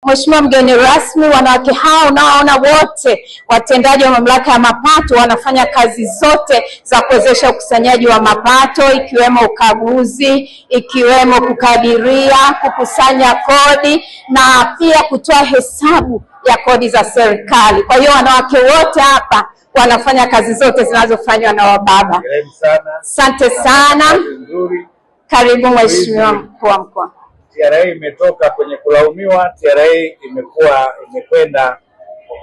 Mheshimiwa mgeni rasmi, wanawake hao unaoona wote watendaji wa mamlaka ya mapato wanafanya kazi zote za kuwezesha ukusanyaji wa mapato, ikiwemo ukaguzi, ikiwemo kukadiria, kukusanya kodi na pia kutoa hesabu ya kodi za serikali. Kwa hiyo wanawake wote hapa wanafanya kazi zote zinazofanywa na wababa. Hongereni sana. Asante sana. Kazi nzuri. Karibu Mheshimiwa mkuu wa mkoa. TRA imetoka kwenye kulaumiwa, TRA imekuwa imekwenda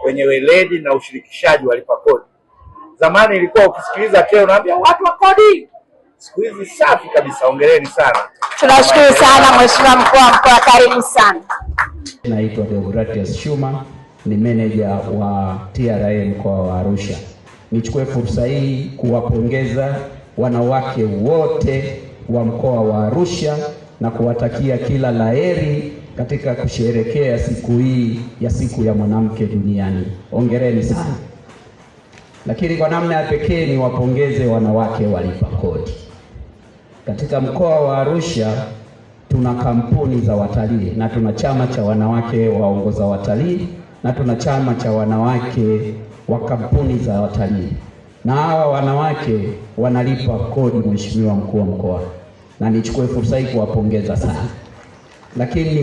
kwenye weledi na ushirikishaji walipa kodi. Zamani ilikuwa ukisikiliza kero unaambia watu wa kodi, siku hizi safi kabisa. Hongereni sana. Tunashukuru sana Mheshimiwa mkuu wa mkoa, karibu sana. Naitwa Deogratias Shuma, ni meneja wa TRA mkoa wa Arusha. Nichukue fursa hii kuwapongeza wanawake wote wa mkoa wa Arusha na kuwatakia kila laheri katika kusherehekea siku hii ya siku ya mwanamke duniani. Hongereni sana. Lakini kwa namna ya pekee niwapongeze wanawake walipa kodi. Katika mkoa wa Arusha tuna kampuni za watalii na tuna chama cha wanawake waongoza watalii na tuna chama cha wanawake wa kampuni za watalii, na hawa wanawake wanalipa kodi, Mheshimiwa mkuu wa mkoa, na nichukue fursa hii kuwapongeza sana. Lakini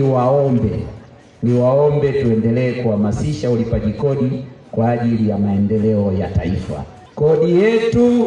niwaombe tuendelee kuhamasisha ulipaji kodi kwa ajili ya maendeleo ya taifa. Kodi yetu